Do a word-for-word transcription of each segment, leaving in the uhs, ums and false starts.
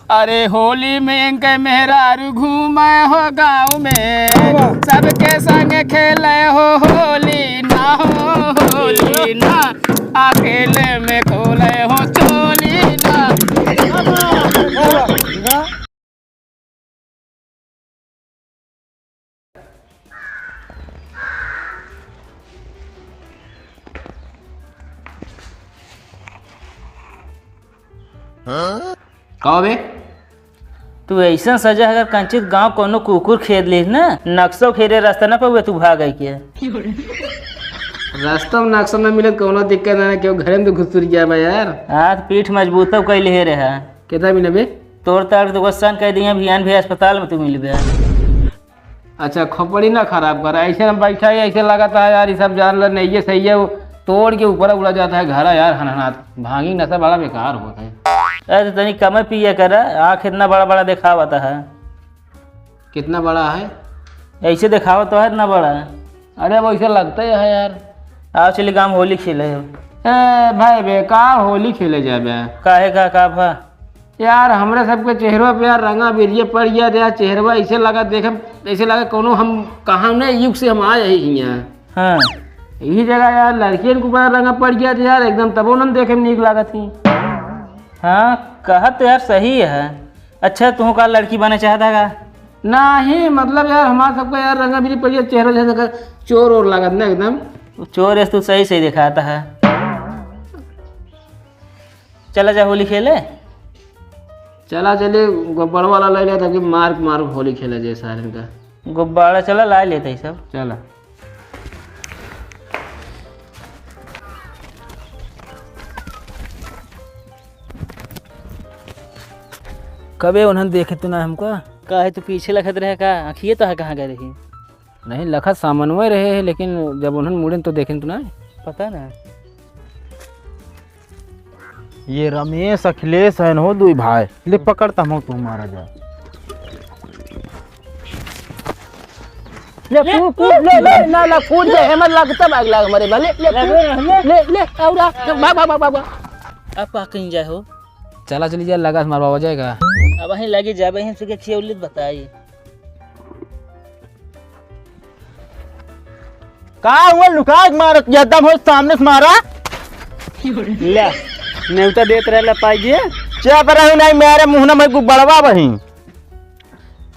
अरे होली में इनके मेहरारू घूमे हो गाँव में, सबके संग खेले हो होली ना, हो होली ना, अकेले में खोले हो चोली ना। का बे? तू ऐसन सजा है, अगर कंचित गाँव कोनो कुकुर खेद लेस ना, नक्शो खेरे रास्ता ना पावे, तू भाग आई के। रास्ता में नक्शा ना मिले, कोनो दिक्कत ना, केहू घरे में तो घुसुर गया बा यार। हाथ पीठ मजबूत हो कैले हे रहा। कितना मिले बे? तोड़ ताड़ के तो सन कह दिया, भियान भी अस्पताल में तू मिलबे। अच्छा, खोपड़ी ना खराब कर, ऐसे हम बैठा है, ऐसे लगाता है यार, ये सब जान लो नहीं, ये सही है, वो तोड़ के ऊपर उड़ा जाता है घर यार, हनहनात। भांगी नशा बड़ा बेकार होता है। अरे तो तनी कम पिया कर, आँख इतना बड़ा बड़ा दिखावता है। कितना बड़ा है? ऐसे दिखावत तो है इतना बड़ा है। अरे, अब ऐसे लगता ही है यार। आओ चलिए गाँव होली खेले हो। ए भाई, बेकार होली खेले जाबे। काहे का, का भा? यार, हमरे सबके चेहरवा पे यार रंगा बिरिया पड़ गया यार, चेहरवा ऐसे लगा, देखे, ऐसे लगा कोनो हम कहाँ ने युग से हम आए ही हियाँ। हाँ। यही जगह यार लड़कियन के ऊपर रंगा पड़ गया यार, एकदम तबो नन देखे में नीक लागत ही। हाँ, कहत तो यार सही है। अच्छा, तू का लड़की बने चाहता का? नहीं, मतलब यार, हमार सबका यार रंगा बिरी पड़ गया, चेहरा जैसे का चोर और लागत ना एकदम। चोर है, तू सही सही दिखाता है। चला जा होली खेले। चला चले, गुब्बारा वाला ले ले, ताकि मार मार होली खेला जाए सारन का। गुब्बारा चला, ला लेते ही सब। चला। कबे उन्हन देखे तू ना हमका? काहे तू पीछे लखत रहे का? आँखिए तो है कहाँ गए रही? नहीं, लखत सामनवे रहे है, लेकिन जब उन्हन मुड़ेन तो देखेन तो ना। पता ना। ये रमेश अखिलेश है हो दुई भाई। ले पकड़ त हम तू मारा जा। ले, ले, कूद, कूद, ले, ले, ना, ना, कूद जा, एमन लगता भाग लाग मरे बा, ले, ले, ले, कूद, ले, ले, ले, ले, और आ, भाग, भाग, भाग, भाग, भाग। अब का कहीं जाए हो? चला चली जा, लगा मारवा हो जाएगा। अब वहीं लगी जा, वहीं से के खियौली बताई। का हुआ लुका के मारत, एकदम हो सामने से मारा। ले, नेवता देत रहला पाई गे। चुप रही नहीं, मेरे मुँह में गुब्बारवा बही।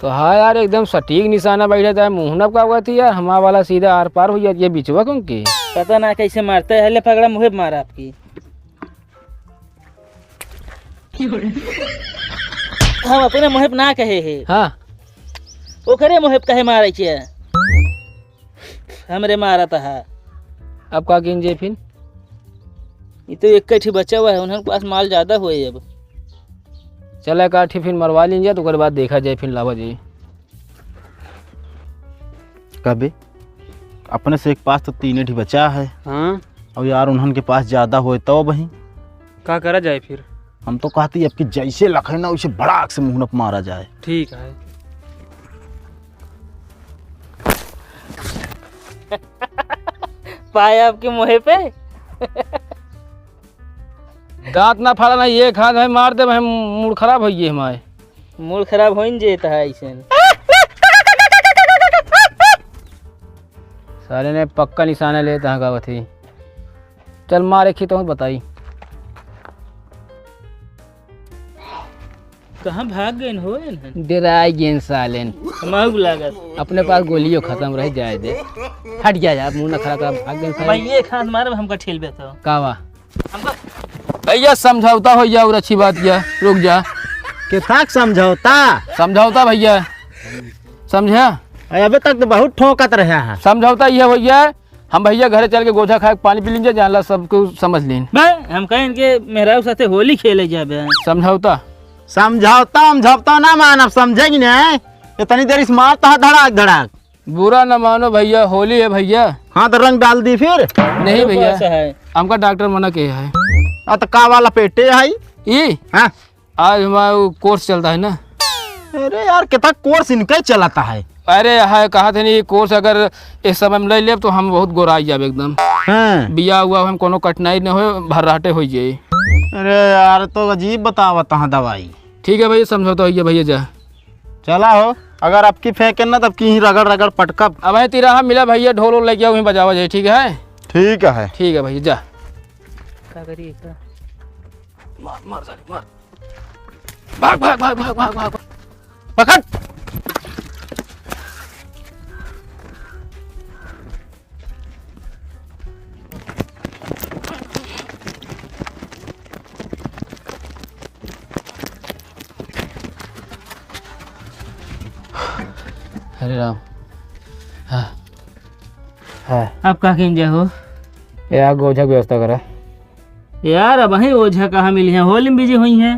तो हाँ यार, एकदम सटीक निशाना बैठा था। मुहनब का हुआ थी यार, हमारा वाला सीधा आर पार हो जाती है, बिचवा कौन की? पता ना कैसे मारते हैं, ले पकड़ा मुँह पे मारा आपकी। हम अपने मुँह पे ना कहे हैं। हाँ। ओकरे मुँह पे कहे मारे के? हमरे मारत है। अब का कीन जे फिन? ये तो एक ही बचा हुआ है, उन्हन के पास माल ज्यादा हुए अब। चला एक आठी फिन मरवा लीन जा, तो ओकर बाद देखा जाए, फिन लावा जाए। कबे अपने से एक पास तो तीन ठी बचा है। हाँ। और यार उन्हन के पास ज्यादा होए तो बही। का करा जाए फिर? हम तो कहती अब कि जैसे लखे ना उसे भड़ाक से मुहनप मारा जाए। ठीक है। पाए आपके मुँहे पे। दांत ना फाड़ा ना, ये खाद है मार दे, हम मूड खराब हो गए हमारे। मूड खराब होइन जेत है ऐसे। साले ने पक्का निशाना लेता है गावत ही। चल मार एक ही तो बताई। कहाँ भाग गए हो इन्हन? डेराई गए सालेन। हमाऊ लागत। अपने पास गोलियों खत्म रह जाए दे। हट जा यार, मुंह ना खराब कर, भाग गए साले। भाई ये खान मारब हमका ठेल बे तो। का वा? भैया, समझौता हो जाओ और अच्छी बात किया, रुक जा। के थाक समझौता? समझौता भैया, समझा? अरे, अबे तक तो बहुत ठोकत रहा है। समझौता ये हो गया, हम भैया घरे चल के गोझा खाए के पानी पी लीजिए, जानला सब कुछ समझ लीन। बे, हम कहें इनके मेहरारू साथे होली खेले जाबे। समझौता? समझौता, समझौता ना मानब, समझे कि नहीं? इतनी देर इस मारता है धड़ाक धड़ाक। बुरा न मानो भैया, होली है भैया। हाँ, तो रंग डाल दी फिर। नहीं भैया, ऐसा है। हमका डॉक्टर मना किया है। आ, तो का वाला पेटे है? ई? हाँ। आज हमारा वो कोर्स चलता है ना। अरे यार, कितना कोर्स इनका ही चलाता है। अरे है, कहा थे नहीं, कोर्स अगर इस समय में ले लेब तो हम बहुत गोराई जाब एकदम। हाँ। बिया हुआ हम कोनो कठिनाई न हो, भर्राटे हो जाए। अरे यार, तो अजीब बतावत है दवाई। ठीक है भैया, समझौता होइ गया भैया, जा। चला हो, अगर अबकी फेंके ना, तब की ही रगड़ रगड़ पटकब। अब है तिराहा मिला भैया, ढोल वोल लेके आओ, वहीं बजावा जाए, ठीक है? ठीक है। ठीक है भैया, जा। का करी एकरा? मार, मार साले, मार। भाग, भाग, भाग। पकड़। हरे राम। हाँ। हाँ। अब का कीन जाए हो? यार, गोझा के व्यवस्था करा। यार, अबहीं ओझा कहाँ मिली हैं? होली में busy हुई हैं।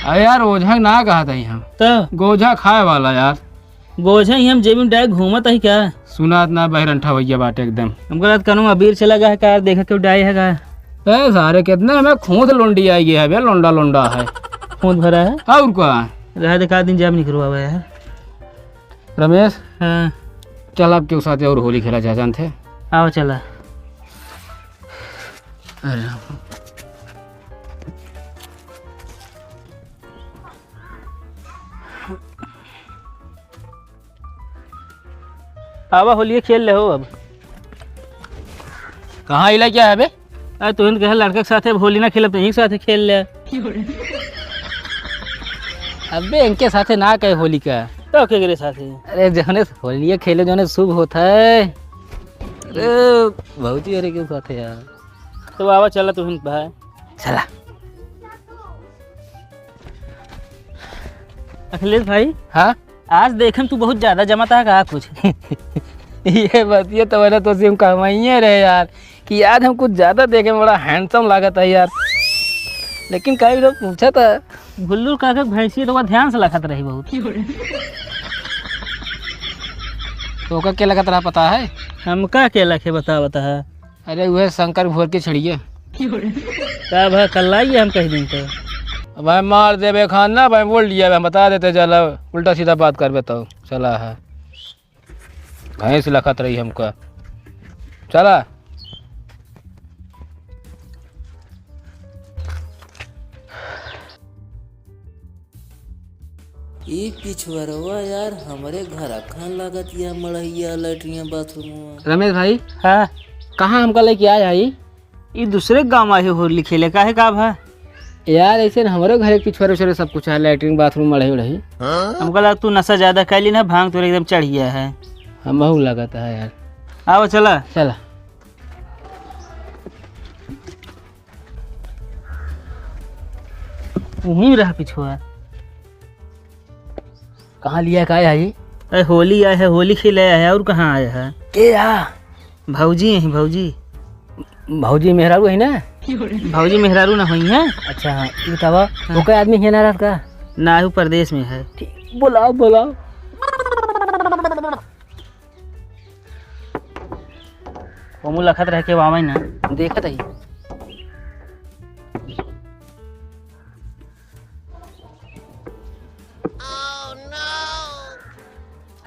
अरे यार, ओझा ना कहा था हम। तो? गोझा खाए वाला यार। गोझा ही हम जेब में डाए घूमत ही क्या? सुनात ना, बहिरंठा भैया बाटे एकदम। हमको रात कनो अबीर चला गया है का? देखा क्यों डाए है का? ए सारे, कितने हमें खूंद लोंडी आई है बे, लोंडा लोंडा है। खूंद भरा है? और का? रहा दे, का दिन जाम निकरवा है। रमेश। हाँ। चल, अब केहू साथे और होली खेला जा, जानते? आओ, चला। अरे। आवा, होलिये खेल ले हो अब। कहाँ इला क्या है बे? अरे, तुहिन कहे लड़का के साथे अब होली ना खेलब, तो यहीं के साथे खेल ले। अबे, इनके साथे ना कहे होली का। तो केकरे साथे? अरे, जौने होलिये खेले, जौने शुभ होत है। अरे, भौजी, अरे, के साथे यार। तो आवा, चला तुहिन भाई। चला। अखिलेश भाई। हाँ? आज देखन तू बहुत ज्यादा जमाता है का कुछ? ये बतिया तो मैंने तो सिम कहवाइए रहे यार, कि आज हम कुछ ज्यादा देखे में बड़ा handsome लागत है यार। लेकिन कई लोग पूछा था। भुल्लू काका के भैंसी तो ध्यान से लखत रही बहुत। तो ओका के लगत रहा पता है? हमका के लखे बता, बता है। अरे उहे शंकर भोर के छड़िए। का भा कल्लाइए हम कह दिन तो। अब भाई मार देबे खान ना भाई, बोल दिया भाई, हम बता देते चल, उल्टा सीधा बात करबे तो चला है। भैंस लखत रही हमका। चला। ई पिछुअरवा यार, हमरे घर अखन लागत या मड़ैया, लैट्रिन, बाथरूम। रमेश भाई। हाँ। कहाँ हमका लेके आया है? ई दूसरे गाँव आए होली खेले, काहे का भा? यार, ऐसे न हमरो घर एक पिछुअरे उछुअरे सब कुछ है, लैट्रिन, बाथरूम, मड़ही उड़ही। हमका लगा तू नशा ज्यादा कर ली ना, भांग तोरे एकदम चढ़ गया है। हमहू लगत है यार। आओ चला। चला। वहीं रहा पिछुआ। कहाँ लिया, का आया है? अरे होली आया है, होली खेले आया है, और कहाँ आया है? के आ? भौजी यहीं, भौजी। भौजी मेहरारू है ना? भौजी मेहरारू ना होई है। अच्छा, हाँ, ये बतावा, हाँ। ओकर आदमी हियाँ ना रहत का? ना, वो परदेश में है। ठीक, बोलाओ, बोलाओ। ओमू लखत रह के वावे ना। देखत ही।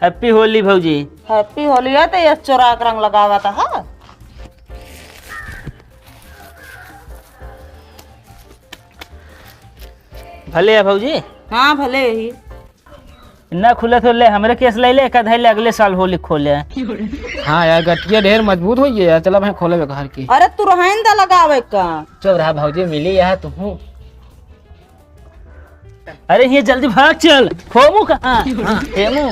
Happy होली भौजी। Happy होली है तो ये चोरा के रंग लगावत है। भले है भौजी। हाँ, भले ही। ना खुलत हो ले, हमरे केस ले ले, एक आधा ले, अगले साल होली खोले। हाँ यार, गठिया ढेर मजबूत हो गया यार, चला भाई खोले बेकार की। अरे तू रहन दा लगावे का। चुप रहा भौजी, मिली यार तू। अरे ये जल्दी भाग चल, खोमू कहाँ? हाँ, हेमू।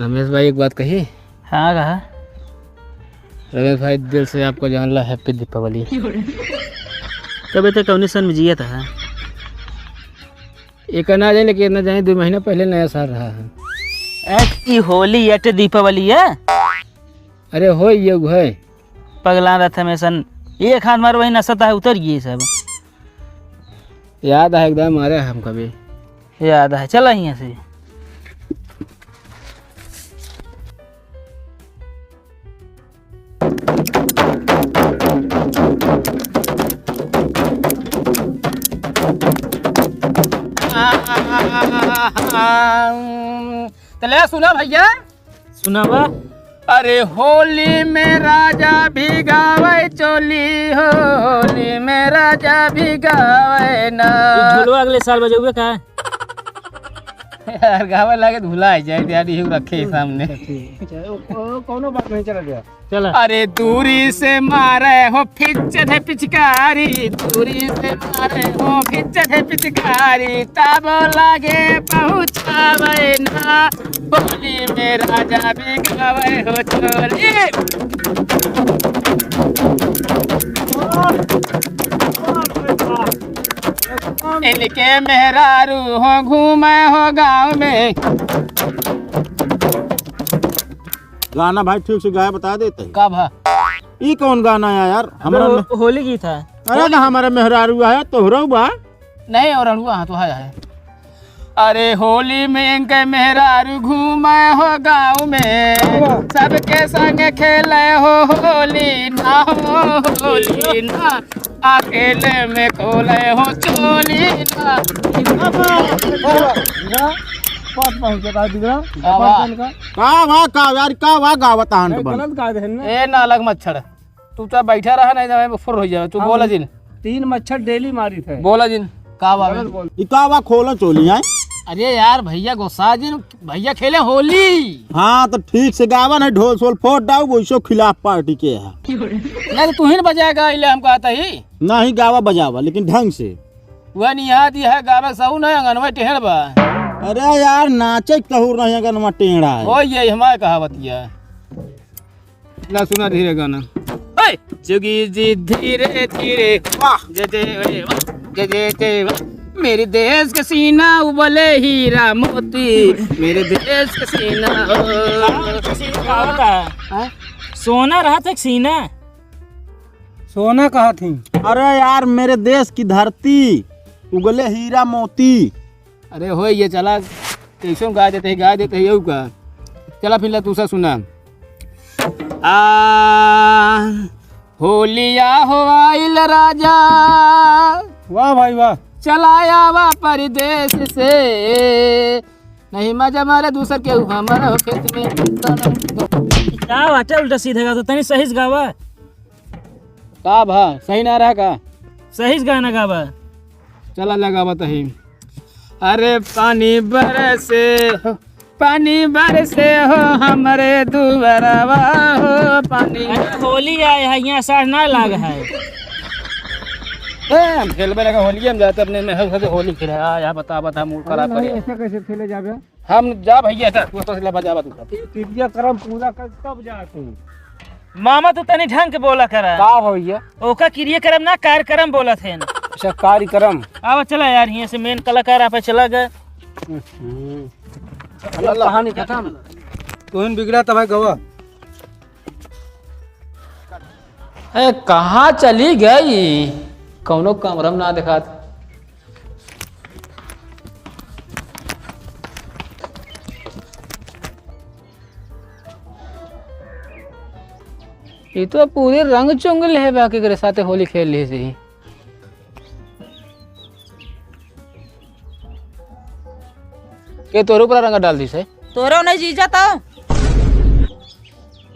रमेश भाई, एक बात कही। हाँ, कहा। रमेश भाई, दिल से आपको जान ला, Happy दीपावली। तबे तो कौनी सन में जिया था। एक ना जाए, लेकिन इतना जाए, दो महीना पहले नया साल रहा है। ए, ई होली एट दीपावली है। अरे हो, ये है। पगला रहता हमेशा। एक हाथ मार, वही नशा था, उतर गई सब। याद है एकदम, मारे हम कभी। याद है, चला यहाँ से। आ, आ, आ, आ, आ, तो ले सुना भैया। सुनावा। अरे होली में राजा भिगावे चोली हो, होली में राजा भिगावे ना। ई ढोलवा अगले साल बजौबे का? यार, गावे लागे तो भुला जाए, यार, ये रखे ही सामने। अच्छा, ओ, ओ, कौनो बात नहीं, चला गया। चला। अरे दूरी से मारे हो फिच दे पिचकारी, दूरी से मारे हो फिच दे पिचकारी, तब लागे पहुँचावे ना, होली में राजा भिगावे हो चोली। इनके मेहरारू हो घूमे हो गाँव में। गाना भाई ठीक से गाए बता देते हैं। का भा? ई कौन गाना है यार? हमरा अबे हो-, में होली गीत है। अरे ना, हमारे मेहरारू आया, तोहरो बा। नहीं, और अड़ुआ, हाँ, तो है, है। अरे होली में इनके मेहरारू घूमे हो गाँव में, वाह। सबके संग खेले हो होली ना हो, होली ना। अकेले में खोले हो चोली ना। वाह, वाह, वाह। बात पहुँच गया, बिगड़ा। वाह, वाह। का वाह, का यार, का वाह, गावत आहन नहीं, बन। गलत गा देहन ना। ए नालक मच्छर, तू तो बैठा रहा, नहीं तो मैं फुर हो जावे। तू हाँ, बोला जिन। तीन मच्छर डेली मारी थे। बोला जिन। का बात गलत है? बोल। ई का बा, खोलो चोली, हैं? अरे यार, भैया गुस्सा जिन, भैया खेले होली। हाँ, तो ठीक से गावा, नहीं ढोल सोल फोड़ डाऊ, वैसो खिलाफ पार्टी के है। नहीं, तो तू ही न बजाएगा, इले हम कहता ही। नहीं, गावा बजावा, लेकिन ढंग से। वह निहा दी है, गावे सहू नहीं, अंगनवा टेढ़ बा। अरे यार, नाचे के तहूर नहीं, अंगनवा टेढ़ा है। ओ, ये हमारे कहावत है। ला सुना धीरे गाना। ए, जोगी जी धीरे धीरे, वाह। जय जय रे वाह, जय जय जय वाह। मेरे देश के सीना उबले हीरा मोती, मेरे देश के सीना, ओ। का होता है? हाँ? सोना रहत है कि सीना? सोना कहा थी? अरे यार, मेरे देश की धरती उगले हीरा मोती। अरे होई ये चला, कैसे गा देते हैं, गा देते हैं, यहू का। चला फिर ला दूसरा सुना। आ, होलिया हो आइल राजा। वाह भाई वाह। चला आवा परदेस से। नहीं मजा मारे दूसर केहू हमारा हो खेत में। का बाटे उल्टा सीधा गा, तो तनी सही से गावा। का भा, सही ना रहा का? सही से गाना गावा। चला लगावा तही। अरे पानी बरसे हो, पानी बरसे हो हमरे दुआरवा हो, पानी। अरे होली आए है, यहाँ साढ़ ना लाग है। ए, हम खेलबे लगा होली, हम जाते अपने में हम होली खेले। आ, यहाँ बता, बता, मूड खराब अरे करे। ऐसे कैसे खेले जाबे? हम जा भैया, जा, तू तो सिला बजावा तू। किरिया करम पूरा कर तब जा तू। मामा, तू तनी ढंग के बोला करा। का हो भैया? ओका किरिया करम ना, कार्यक्रम बोलत है। अच्छा, कार्यक्रम। आवा चला यार, यहाँ से मेन कलाकार आप चला गए। हम्म। चला, कहानी खत्म। तोहन बिगड़ा त भाई गवा। ए, कहाँ चली गई? कौनो कमरम ना दिखात। ई तो पूरे रंग चुंग लेहे बा, केकरे साथे होली खेल लिहे से ही। के तोरे ऊपर रंग डाल दी से? तोरो नहीं जीजा तो।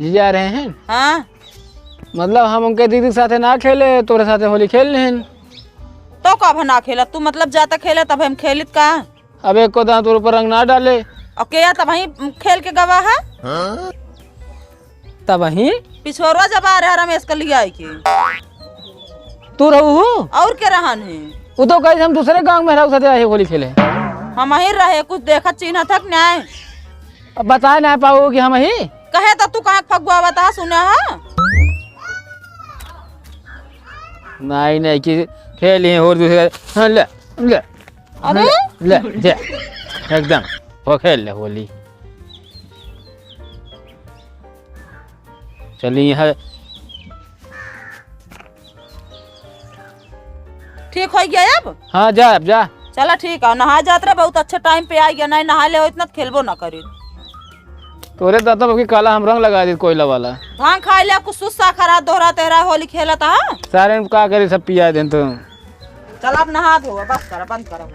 जीजा रहे हैं? हाँ। मतलब हम उनके दीदी के साथे ना खेले, तोरे साथे होली खेल लेहन। तो कब ना खेला? तू मतलब जाता खेले तब हम खेलित का? अब एको दांत तोरे ऊपर रंग ना डाले। और के या तब वहीं खेल के गवा है? तब वहीं? पिछोरवा जब आ रहा रमेश के लिए आई के। तू रहू हूँ? और के रहन है? वो तो कही हम दूसरे गांव में रहू साथे आए होली खेले। हम ही रहे, कुछ देखत चिन्हत थक न्याय। अब बताए ना पाओ कि हम ही? कहे तो तू कहाँ फगुआ बता सुना है? नहीं, नहीं, कि खेल ही और दूसरे। हाँ, ले, ले। अरे? ले, ले, दे। एकदम। हो खेल ले होली। चलिए, यहाँ। ठीक हो गया अब? हाँ, जा, अब जा। चला ठीक है, नहा जात रहे, बहुत अच्छे टाइम पे आ गया, नहीं नहा ले हो इतना तो खेलबो ना करी। तोरे दादा बाबू की काला हम रंग लगा दी कोयला वाला। भांग खाए ले, कुछ सुस्सा खरा, दोहरा तेहरा होली खेलत हा। सारे में का करी, सब पिया देन तो। चल अब नहा धो, बस करा, बंद करा।